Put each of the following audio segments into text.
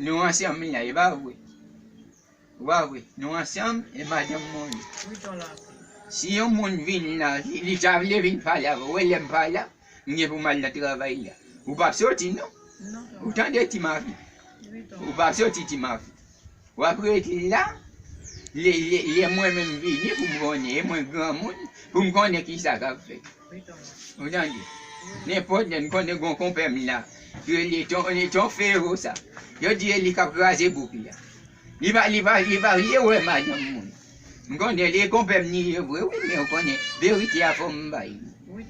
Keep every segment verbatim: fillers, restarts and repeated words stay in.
Nou ansanm la, e pa vre? Ou pa vre? Nou ansanm, e madanm mwen. Si yon moun vin la, li, li ta vle vin pale avè w, e lè m pa la, m gen pou m al nan travay la. Ou p ap soti, non? Ou tande, ti mafi? Ou p ap soti, ti mafi. W ap rete la, lè, lè, lè mwen menm vini pou m konnen, e mwen granmoun, pou m konnen ki sa k ap fèt. Ou tande? Nenpòt lè, m konnen gon konpè m la, ki rele Ton, Ton Fero sa. Yo di e li k ap kraze bouk la. Li pa, li pa, li pa vle wè madanm moun. M konnen li konpè m li ye vre, wi, men ou konnen, verite a fò m bay li.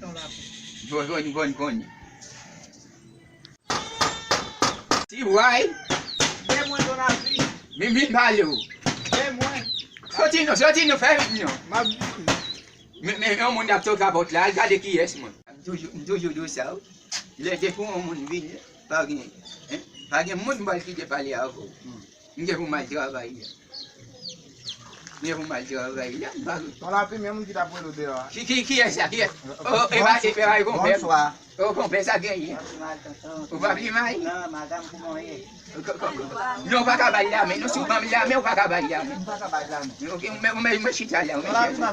Fò, fò, fò n konnen. Ti vway. Men mwen, Ton Mafi. Vin, vin pale w. Men mwen. Soti non, soti non, fè vit non. M ap vini. Men, men yon moun ap toke a pòt la, al gade kiyès mwen. M toujou, m toujou di w sa, wi. Lè depi yon moun vini, pa gen, en? Pa gen moun m pral kite pale avè w. M gen pou m al travay la. M gen pou m al travay la. M pa... Ton Lapli, men moun ki t ap rele w deyò a. Ki, ki, kiyès la? Kiyès? Oh, e pa, e pa, e pa konpè m. Bonswa. Oh, konpè, sa genyen? Ou pa pi mal? Non, madanm, kòman w ye? Ko-, ko-, ko-, non, ou pa ka ba l lamen. Non, si w ban m lamen, ou pa ka ba l lamen. M pa ka ba l lamen. Ok, ou mèt, ou mèt, ou mèt chita la, ou mèt chita la.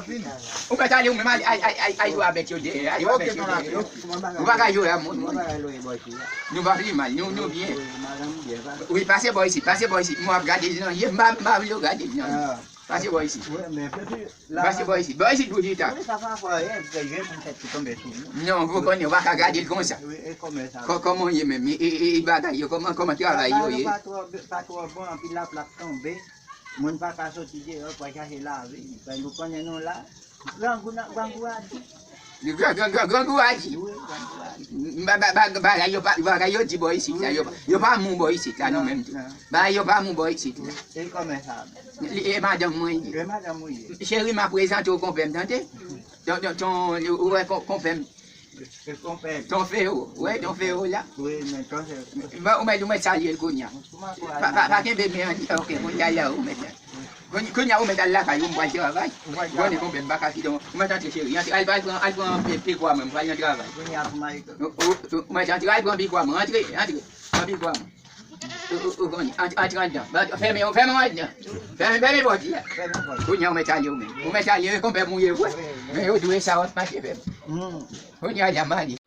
Ou mèt ale, ou menm, al, al, al, al, al jwe avèk yo dèyè, al jwe avèk yo dèyè. Ou pa ka jwe a moun, moun. Nou pa pi mal, nou, nou byen. Wi, pase bò isit, pase bò isit. Mwen ap gade l nan je, m pa, m pa vle w gade l nan je. Pase bò isit. Pase bò isit. Bò isit pou chita. Non, ou konnen, ou pa ka gade l konsa. Kò-, kòman w ye menm? E, e, e, e bagay yo, kòman, kòman travay yo ye? Pa twò, pa twò bon, anpil lapli ap tonbe. Moun pa ka soti deyò pou al chache lavi. Paske nou konnen nou la. Grangou nan, grangou a di. Gran, gran, gran, grangou a di. Wi, grangou a di. Ba, ba, ba, bagay yo pa, bagay yo di bò isit la, yo, yo pa moun bò isit la, nou menm tou. Bagay yo pa moun bò isit la. E kòman sa? Li, e madanm mwen li ye. E madanm ou ye. Cheri, m ap prezante w konpè m, tande? Ton, ton, ton, ou wè kon-, konpè m. Ton Fero, ou wè Ton Fero la? Wi, men Ton Fero. Bon, ou mèt, ou mèt salye l kounye a. Pa, pa, pa kenbe men an, ok, kounye a la, ou mèt la. Kounye, kounye a ou mèt al lakay ou, m pral travay. Ou konnen konpè m pa ka kite w. Ou mèt antre, cheri. Antre, al, al pran, al pran pi-, pikwa mwen, m pral nan travay. Ou, ou, ou mèt antre, al pran pikwa mwen, antre, antre. Pran pikwa mwen. Ou, ou, ou konnen, ant-, antre anndan. Fèmen, fèmen anndan. Fèmen, fèmen pòt la. Kounye a ou mèt ale ou menm. Ou mèt ale, e konpè m ou ye vre. Men yo dwe sa w ap mache fè m. Kounye a la m ale.